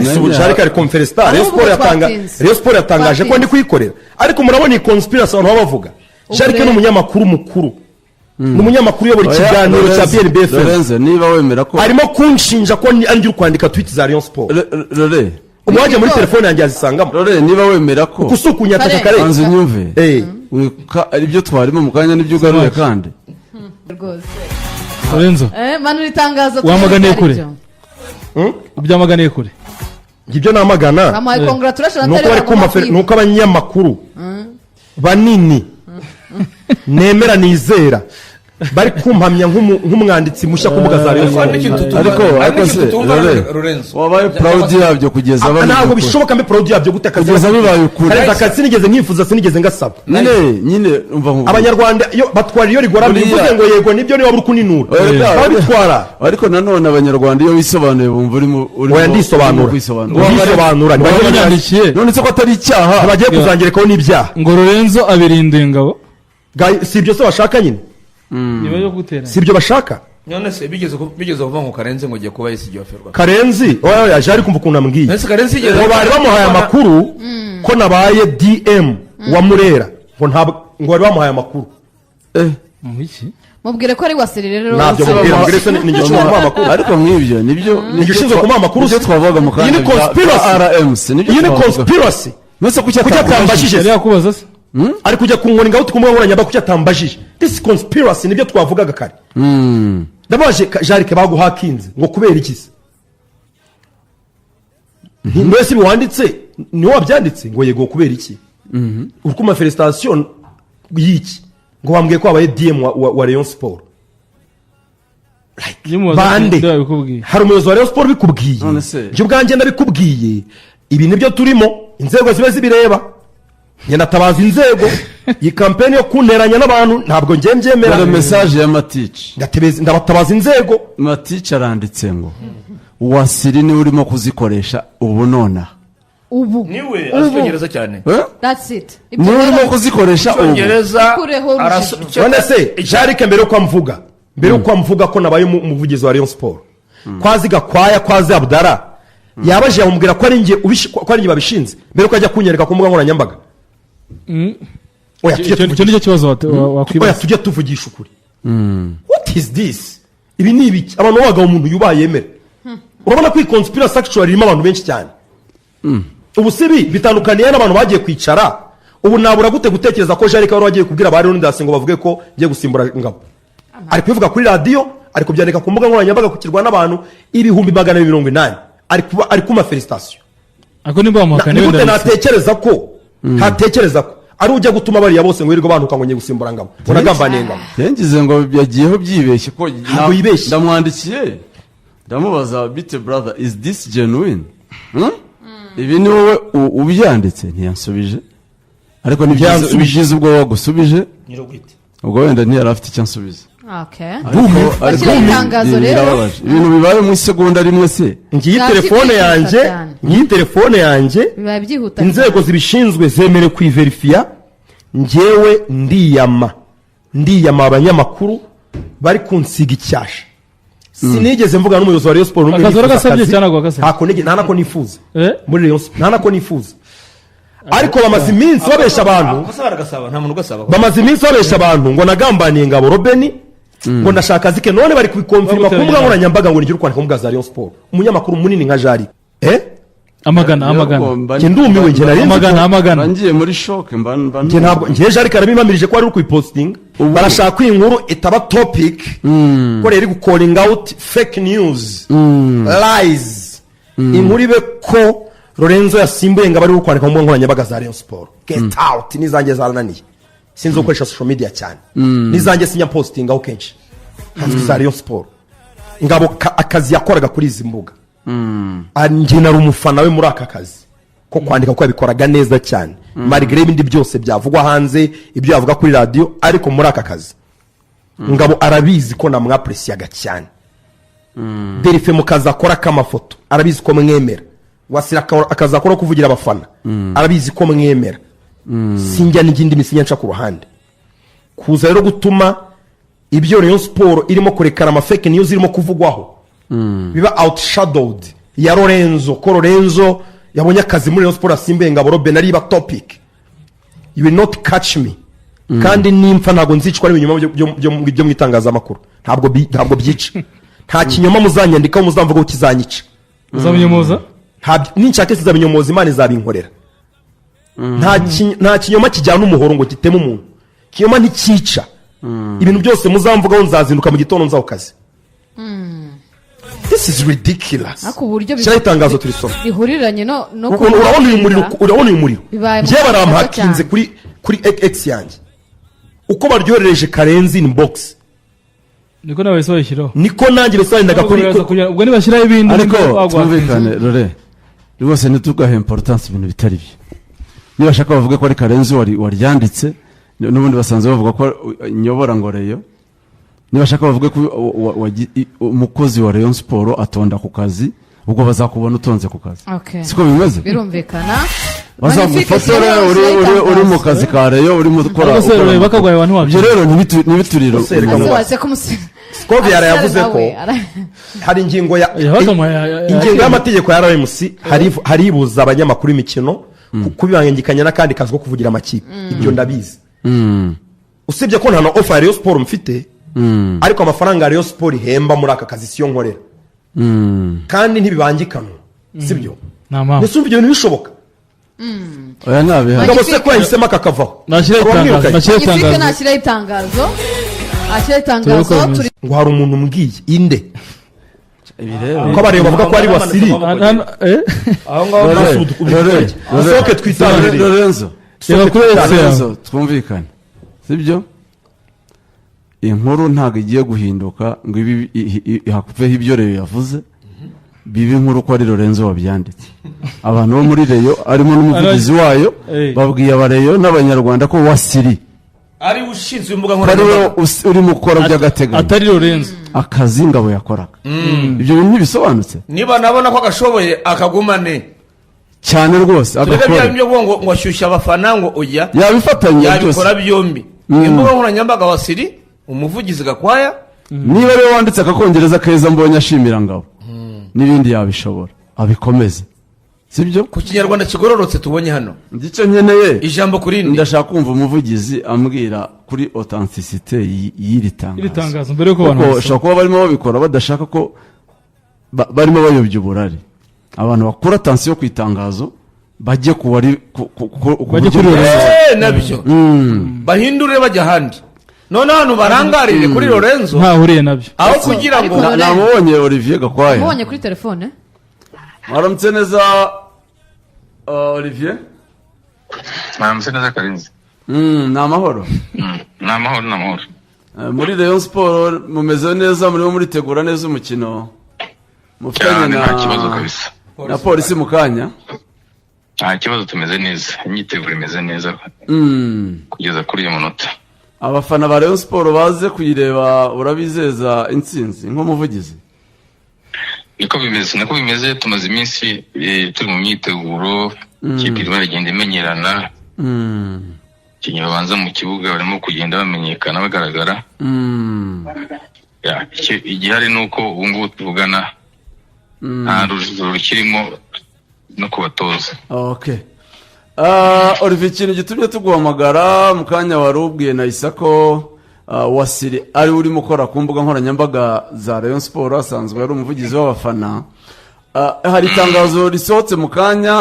Ese Jarike ari konferesita Rayon Ahubwo Sport yatanga twatinze. Rayon Sport yatangaje ko Twatinze. ndi kuyikorera, ariko murabona iyi conspiracy abantu baba bavuga. Jarike ni umunyamakuru mukuru, ni umunyamakuru uyobora Oya, ikiganiro cya Lorenzo, BNB FM. Lorenzo, niba wemera ko Arimo kunshinja ko ari njye uri kwandika tweet za Rayon Sport. Rore. Umwajya muri telefone yanjye yazisangamo. Rore, niba wemera ko Kuko si ukunyataka. Kare. Kare. Banza unyumve. Eh. Ibyo twarimo mu kanya nibyo ugaruye kandi. Rwose. Lorenzo. Manura itangazo. Wamaganiye Turebe kure. ibyo ari byo. Ubyamaganiye kure. Ibyo namagana Bamuhaye congratulation. Nuko bari kumva nuko abanyamakuru banini nemera nizera bari kumpamya nk'umwanditsi mushya ku mbuga za Rayon Ariko hari Sport. n'ikintu tutumva. Ariko Hari ariko n'ikintu se tutumva, Rore, Lorenzo. wabaye proud yabyo kugeza Ah, bamenya ntabwo ukuri. bishoboka mbe proud yabyo gute akazi? Kugeza bibaye ukuri. Karenzi, akazi sinigeze nkifuza, sinigeze ngasaba. Nyine umva nkubwire. Abanyarwanda iyo batwara iyo rigoramye, uvuze ngo yego nibyo, niba uri kuninura Oya, reka- babitwara. Ariko nanone Abanyarwanda iyo wisobanuye bumva urimo Oya, ndisobanura. urimo kwisobanura. Ndisobanura. Wanyandikiye. None se ko atari icyaha? Ntibagiye kuzangerekaho n'ibyaha. Ngo Lorenzo abirinduye ingabo. Si ibyo se bashaka nyine? Niba yo gutera. Si ibyo bashaka? None se bigeze kuvuga ngo Karenzi ngo ugiye kuba SG wa Ferwafa? Karenzi, oya oya, jari kumva ukuntu ambwiye. None se Karenzi yigeze Ngo bari bamuhaye amakuru ko nabaye DM wa Murera, ngo ntabwo ngo bari bamuhaye amakuru. Eh. Mu iki? Mubwire ko ari Wasiri rero. Ntabyo mubwira, mubwire se ni njye ushinzwe kumuha amakuru? Ariko nk'ibyo nibyo Ni njye ushinzwe kumuha amakuru nibyo se? twavugaga mu kanya Iyi ni conspiracy. bya RMC, nibyo Iyi ni twavugaga. conspiracy. None se kuki Kuki atambajije? Yari yakubaza se? Ari kujya ku nkoni ngaho ku mbuga nkoranyambaga, kuki atambajije? This conspiracy nibyo twavugaga kare. Ndabaje Jarike, baguhakinze ngo kubera iki se? Mbese ibi wanditse niwe wabyanditse? Ngo yego. Kubera iki uri kuma félicitation y'iki? Ngo wambwiye ko wabaye DM wa Rayon Sport. Iyo umubaza Bande? ati, yabikubwiye. Hari umuyobozi wa Rayon Sport ubikubwiye? None se? Njye ubwanjye ndabikubwiye, ibi nibyo turimo, inzego zibe zibireba. Njye ndatabaza inzego, iyi campaign yo kunteranya n'abantu ntabwo njye mbyemera. Dore message ya Matici. Ndabatabaza inzego. Matici aranditse ngo Wasiri niwe urimo kuzikoresha ubu nonaha. Ubu. Niwe azi icyongereza cyane. Eh? That's it. Ibyo Niwe urimo rero- kuzikoresha ubu. Icyongereza. Ukureho urujijo. None se Jarike, mbere yuko amvuga ko nabaye umuvugizi wa Rayon Sport, kwazi Gakwaya, kwazi Abdara, yabaje yamubwira ko ari njye ko ari njye babishinze mbere yuko ajya kunyereka ku mbuga nkoranyambaga? Oya, tujye Icyo tuvugisha nicyo kibazo oya, wakwibaza. tujye tuvugisha ukuri. What is this? Ibi ni ibiki? Abantu b'abagabo, umuntu yubaha yemera. Urabona ko iyi conspiracy actually irimo abantu benshi cyane. Ubu si ibi bitandukaniye n'abantu bagiye kwicara? Ubu nabura gute gutekereza ko Jarike wari wagiye kubwira ba Leonidas ngo bavuge ko ngiye gusimbura Ngabo? Ari kubivuga kuri radiyo, ari kubyandika ku mbuga nkoranyambaga, kukirwa n'abantu 280,000, ari kuma félicitation. Ariko nimba wamuhakana Ni gute wenda natekereza ko ntatekereza ko ari ujya gutuma bariya bose ngo wirirwa bantuka ngo ngiye gusimbura Ngabo, ngo nagambaniye Ngabo? Yangize ngo yagiyeho byibeshye ko Ntabwo yibeshye. Ndamwandikiye, ndamubaza: "Bite brother, is this genuine? Hmm? Ibi ni wowe ubyanditse?" Ntiyansubije, ariko ni byiza. Ntiyansubije. Byiza ubwo wagusubije. Nyir'ubwite. Ubwo wenda ntiyari afite icyo ansubiza. Okay. Ariko Bashyiraho itangazo rero. birababaje ibintu bibaye mu isegonda rimwe se. Ngiyi Bwa telefone byihuta yanjye cyane. Ngiyi telefone yanjye. Bibaye byihuta. Inzego zibishinzwe zemerewe kuyiverifiya. Njyewe ndiyama abanyamakuru bari kunsiga icyasha. Sinigeze mvuga n'umuyobozi wa Rayon Sport n'umwe Akazi nifuza waragasabye akazi. cyangwa ntabwo wagasabye? Ntako nta nako nifuza Eh? muri Rayon Sport, nta nako nifuza, ariko bamaze iminsi babesha abantu. Akosa baragasaba, nta muntu ugasaba. Bamaze iminsi babesha abantu ngo nagambaniye Ngabo Robeni, ngo ndashaka akazi ke, none bari kubikonfirima ku mbuga nkoranyambaga ngo nigire kwandika ku mbuga za Rayon Sport, umunyamakuru munini nka Jari, eh. Amagana, amagana. Njye ndumiwe, njye nari nzi Amagana, amagana. Ngiye muri shock mba Njye ntabwo, njye Jarike arabimpamirije ko ari uri kuyipositinga. Barashaka ko iyi nkuru itaba topic, ko rero iri gucallinga out fake news, lies, inkuru ibe ko Lorenzo yasimbuye ngo abe ari kwandika mu mbuga nkoranyambaga za Rayon Sport. Get out! N'izanjye zarananiye, sinzi gukoresha social media cyane, n'izanjye sinya postingaho kenshi hanzwe za Rayon Sport. Ngabo akazi yakoraga kuri izi mbuga, ah, njye nari umufana we muri aka kazi ko kwandika, kuko yabikoraga neza cyane malgré ibindi byose byavugwa hanze, ibyo yavuga kuri radiyo. Ariko muri aka kazi Ngabo arabizi ko namwapresiyaga cyane. Derife mu kazi akora k'amafoto arabizi ko mwemera. Wasira akazi akora kuvugira abafana arabizi ko mwemera. Sinjya n'igindi misinya nca ku ruhande kuza rero gutuma ibyo Rayon Sport irimo kurekana, ama fake news irimo kuvugwaho biba outshadowed. Ya Lorenzo, ko Lorenzo yabonye akazi muri Rayon Sport asimbuye Ngabo Robben, ariba topic. You will not catch me. Kandi nimpfa ntabwo nzicwa n'ibinyoma byo mu itangazamakuru. Ntabwo byica. Nta kinyoma muzanyandikaho, muzamvugaho kizanyica. Uzabinyomoza. Ninshaka sizabinyomoza, Imana izabinkorera. Nta kinyoma kijyana umuhoro ngo giteme umuntu. Ikinyoma nticyica. Ibintu byose muzamvugaho, nzazinduka mu gitondo nzaho kazi. This is ridiculous. Ariko uburyo Shyiraho itangazo turisoma. bihuriranye no Urabona uyu muriro? Urabona uyu muriro? Bibaye mu Njyewe kanya gato barampakinze cyane. kuri X yanjye. Uko baryoherereje Karenzi inbox, Niko nawe bahise babishyiraho. Niko nanjye bisobanuraga kuri Ubwo nibashyiraho ibindi Ariko nibwo baguhakinze. twumvikane, rore rwose ntitugahe importance ibintu bitari byo. Nibashaka bavuge ko ari Karenzi waryanditse, n'ubundi basanzwe bavuga ko nyobora ngo Rayon. Nibashaka bavuge ko umukozi wa Rayon Sport atonda ku kazi, ubwo bazakubona utonze ku kazi. Okay. Siko bimeze? Birumvikana. Bazamufotore uri mu kazi ka Rayon, urimo ukora Ariko se ukora Rore, bakagwaye abantu Ibyo wabyo. rero ntibiturire. Se, reka Ese mubaze. waze kumusi Scovia yavuze ko hari ingingo ya ingingo y'amategeko ya RMC haribuza abanyamakuru b'imikino kubibangikanya n'akandi kazi ko kuvugira amakipe. Ibyo ndabizi. Usibye ko nta na offer ya Rayon Sport mfite, ariko amafaranga ya Rayon Sport ihemba muri aka kazi siyo nkorera, kandi ntibibangikanwa, sibyo? Nta mpamvu. Mbese umva ibyo bintu bishoboka? Oya, ntabihari. Ngabo se ko yahisemo akakavaho? Nashyiraho itangazo. Wamwirukanye. Nashyiraho Magnifique. itangazo. Nashyiraho itangazo, ashyiraho itangazo. Turebe uko Turi Ngo hari umuntu umbwiye inde Ibi rero ko abareba bavuga ko ari Wasiri. Eh? Aho ngaho. Rore, Rore, Dusohoke twitangire. Lorenzo. Reba kuri X yawe. Lorenzo, twumvikane, sibyo? Inkuru ntabwo igiye guhinduka ngo ibi hakuveho ibyo Rayon yavuze, bibe inkuru ko ari Lorenzo wabyanditse. Abantu bo muri Rayon, harimo n'umuvugizi wayo, babwiye abareyo n'Abanyarwanda ko Wasiri Ari ushinzwe imbuga ko ari we nkoranyambaga. Urimo ukora by'agateganyo Atari Lorenzo. akazi Ngabo yakoraga. Ibyo bintu ntibisobanutse. Niba nabona ko agashoboye, akagumane. Cyane rwose. Tureke bya Agakore. byo kuvuga ngo ashyushya abafana, ngo oya. Yabifatanya byose. Yabikora byombi: imbuga nkoranyambaga Wasiri, umuvugizi Gakwaya. Niba ariwe wanditse akakongereza keza mbonye ashimira Ngabo n'ibindi, yabishobora, abikomeze, sibyo? Ku Kinyarwanda kigororotse tubonye hano. Icyo nkeneye, Ijambo ku rindi. ndashaka kumva umuvugizi ambwira kuri authenticité y'iri Iri tangazo. tangazo mbere yuko abantu Kuko basoma. bashobora kuba barimo babikora badashaka ko barimo bayobya uburari, abantu bakura attention ku itangazo, bajye ku wari ku Bajye buryo kuri Lorenzo. Nabyo bahindure bajya ahandi, none hano barangarire kuri Lorenzo Ntahuriye nabyo. aho kugira ngo Ariko Namubonye Olivier Gakwaya. Mubonye kuri telefone. Mwaramutse neza, Olivier. Mwaramutse neza, Karenzi. Ni amahoro? Ni amahoro, ni amahoro. Muri Rayon Sport mumeze neza, murimo muritegura neza umukino mufitanye Cyane, na nta kibazo kabisa. na Polisi mu kanya. Nta kibazo, tumeze neza, imyiteguro imeze neza kugeza kuri uyu munota. Abafana ba Rayon Sport baze kuyireba, urabizeza intsinzi nk'umuvugizi? Niko bimeze, niko bimeze. Tumaze iminsi turi mu myiteguro, ikipe irimo iragenda imenyerana. Abakinnyi babanza mu kibuga barimo kugenda bamenyekana, bagaragara. Ya, igihari ni uko ubu ngubu tuvugana nta rujijo rukirimo no kubatoza. Okay. Olivier, ikintu gitumye tuguhamagara mu kanya, wari ubwiye na Isako Wasiri ari we urimo ukora ku mbuga nkoranyambaga za Rayon Sport, asanzwe ari umuvugizi w'abafana. Hari itangazo risohotse mu kanya,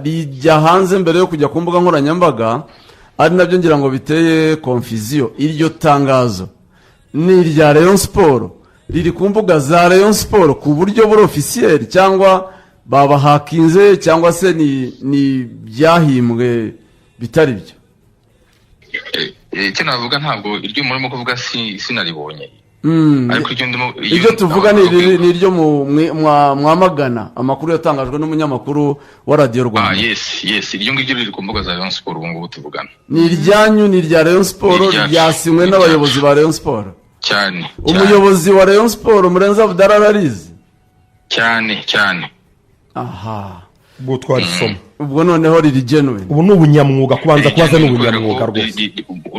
rijya hanze mbere yo kujya ku mbuga nkoranyambaga, ari nabyo ngira ngo biteye confusion. Iryo tangazo ni irya Rayon Sport, riri ku mbuga za Rayon Sport ku buryo buri officiel, cyangwa babahakinze, cyangwa se ni byahimbwe bitari byo? Icyo navuga, ntabwo iryo murimo kuvuga sinaribonye. Ariko iryo ndimo Ibyo tuvuga ni iryo mwamagana amakuru yatangajwe n'umunyamakuru wa Radiyo Rwanda. Yes, iryo ngiryo riri ku mbuga za Rayon Sport ubu ngubu tuvugana. Ni iryanyu, ni irya Rayon Sport? Ni iryacu. Ryasinywe Ni n'abayobozi iryacu. ba Rayon Sport? Cyane, cyane. Umuyobozi wa Rayon Sport Murenzi Abdallah ararizi? Cyane, cyane. Aha. Ubwo twarisoma. Ubwo noneho riri genuine. Ubu ni ubunyamwuga, kubanza kubaza ni Kubera ko ubunyamwuga rwose.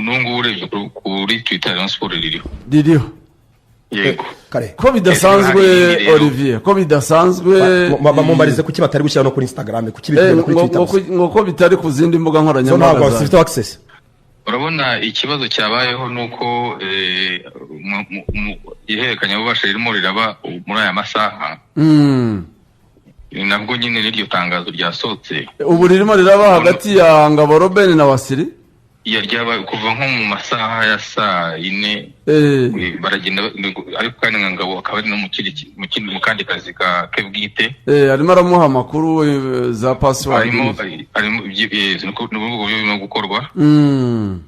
N'ubu ngubu urebye kuri Twitter ya Rayon Sport ririho. Ririho. Yego. Kare. Ko bidasanzwe, Rero- Olivier, ko bidasanzwe. Mumbarize kuki batari gushyira no kuri Instagram, kuki Eh, bigenda kuri ngo Twitter ngo gusa? ngo ko bitari ku zindi mbuga So nkoranyambaga ntabwo za- zifite access. Urabona, ikibazo cyabayeho ni uko ihererekanyabubasha ririmo riraba muri aya masaha. Ni nabwo nyine n'iryo tangazo ryasohotse. Ubu ririmo riraba hagati ya Ngabo Robin na Wasiri. Ya, ryaba kuva nko mu masaha ya saa 4. Baragenda, ariko kandi nka Ngabo akaba ari no mu kindi ki- mu kindi mu kandi kazi ke bwite. Arimo aramuha amakuru za password. Harimo ni ubwo buryo burimo gukorwa.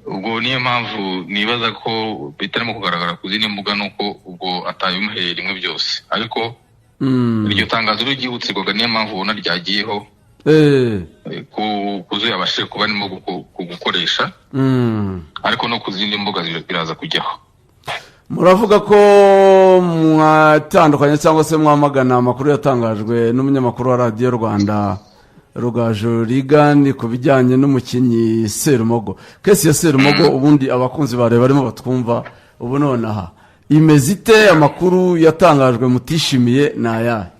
Ubwo niyo mpamvu nibaza ko bitarimo kugaragara ku zindi mbuga, nuko ubwo atabimuhereye rimwe byose, ariko iryo tangazo ryihutirwaga, niyo mpamvu ubona ryagiyeho kuzo yabashije kuba arimo gukoresha, ariko no ku zindi mbuga biraza kujyaho. Muravuga ko mwatandukanye cyangwa se mwamagana amakuru yatangajwe n'umunyamakuru wa Radiyo Rwanda Rugaju Rigani ku bijyanye n'umukinnyi Serumogo. Case ya Serumogo, ubundi abakunzi bare barimo batwumva ubu nonaha, imeze ite? Amakuru yatangajwe mutishimiye ni ayahe?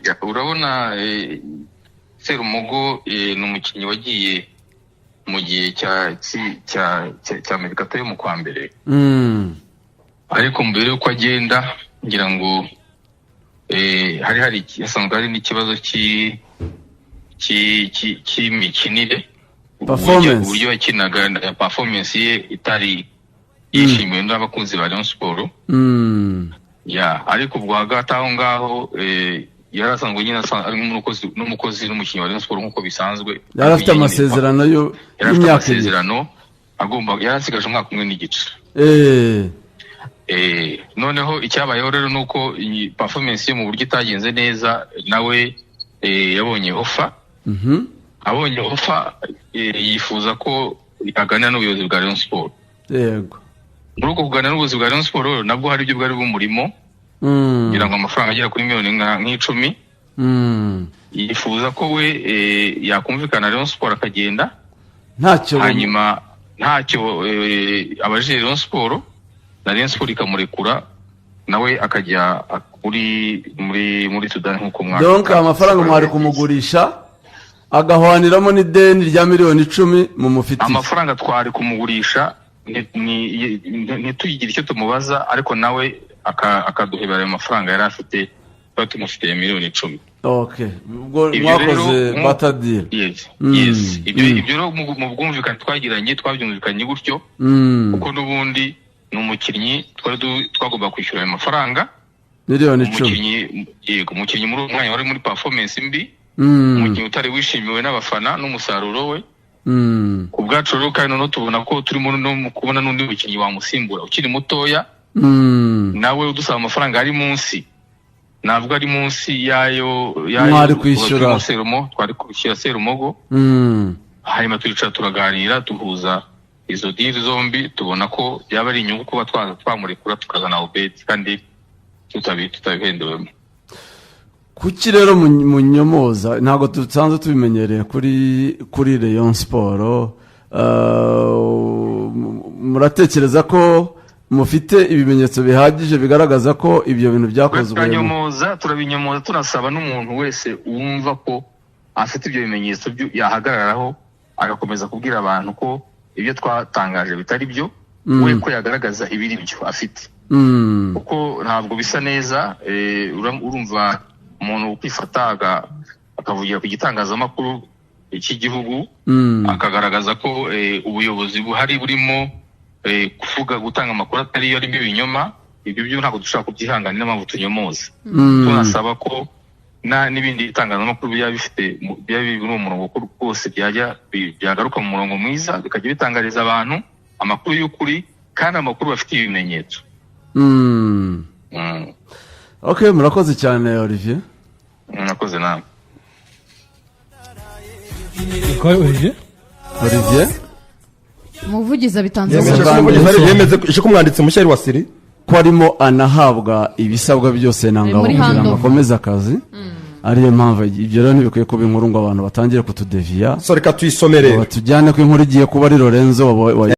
Ya, urabona, Serumogo ni umukinnyi wagiye mu gihe cya mercato yo mu kwa mbere, ariko mbere y'uko agenda ngira ngo hari hasanzwe hari n'ikibazo cy'imikinire. Performance. Uburyo yakinaga na performance ye itari yishimiwe n'abakunzi ba Rayon Sport. Ya, ariko ubwo hagati aho ngaho yari asanzwe nyine ari n'umukozi n'umukinnyi wa Rayon Sport nk'uko bisanzwe. Yari afite amasezerano Yari afite y'imyaka 2. amasezerano, agomba, yari asigaje umwaka umwe n'igice. Noneho icyabayeho rero ni uko iyi performance ye mu buryo itagenze neza, nawe yabonye offer. Abonye offer, yifuza ko aganira n'ubuyobozi bwa Rayon Sport. Muri uko kuganira n'ubuyobozi bwa Rayon Sport rero, nabwo hari ibyo bwari bumurimo, kugira ngo amafaranga agera kuri miliyoni nk'icumi. Yifuza ko we yakumvikana na Rayon Sport akagenda ntacyo hanyuma ntacyo abajije Rayon Sport, na Rayon Sport ikamurekura, nawe akajya muri Sudani nk'uko mwaka. Donc amafaranga mwari kumugurisha agahwaniramo n'ideni rya miliyoni 10 mumufitiye. Amafaranga twari kumugurisha ntitugire icyo tumubaza, ariko nawe akaduhebera ayo mafaranga yari afite, tuba tumufitiye miliyoni 10. Okay, ubwo Ibyo mwakoze rero, barter deal. Yes. Yes, ibyo ibyo rero mu bwumvikane twagiranye twabyumvikanye gutyo, kuko n'ubundi ni umukinnyi twari twagomba kwishyura ayo mafaranga. Miliyoni 10. Umukinnyi, yego, umukinnyi muri uwo mwanya wari muri performance mbi, umukinnyi utari wishimiwe n'abafana n'umusaruro we. Ku bwacu rero kandi noneho tubona ko turimo no mu kubona n'undi mukinnyi wamusimbura ukiri mutoya, nawe udusaba amafaranga ari munsi, ntabwo ari munsi y'ayo Mwari kwishyura. Turimo Serumo, twari kwishyura Serumogo. Hanyuma turicara turaganira, duhuza izo deal zombi, tubona ko byaba ari inyungu kuba twamurekura tukazana Obedi kandi tutabihendewemo. Kuki rero munyomoza? Ntabwo dusanzwe tubimenyereye kuri Rayon Sport. Muratekereza ko mufite ibimenyetso bihagije bigaragaza ko ibyo bintu byakozwe? Turabinyomoza, tunasaba n'umuntu wese wumva ko afite ibyo bimenyetso yahagararaho agakomeza kubwira abantu ko ibyo twatangaje bitari byo, we ko yagaragaza ibiri byo afite, kuko ntabwo bisa neza. Urumva umuntu kwifata akavugira ku gitangazamakuru cy'igihugu, akagaragaza ko ubuyobozi buhari burimo kuvuga, gutanga amakuru atari yo, arimo ibinyoma. Ibyo byo ntabwo dushobora kubyihanganira, niyo mpamvu tunyomoza. Tunasaba ko n'ibindi bitangazamakuru byaba bifite byaba biri muri uwo murongo, ko rwose byajya byagaruka mu murongo mwiza, bikajya bitangariza abantu amakuru y'ukuri kandi amakuru bafitiye ibimenyetso. Ok, murakoze cyane, Olivier. Mwakoze nawe. Ko Olivier? Olivier. Umuvugizi abitanze. Yemeje ko umuvugizi yemeje ko umwanditsi mushya ari Wasiri. Ko arimo anahabwa ibisabwa byose na Ngabo Muri kugira ngo handover. akomeze akazi, ariyo mpamvu ibyo rero ntibikwiye kuba inkuru ngo abantu batangire kutudeviya So reka tuyisomere. ngo batujyane ko inkuru igiye kuba ari Lorenzo wa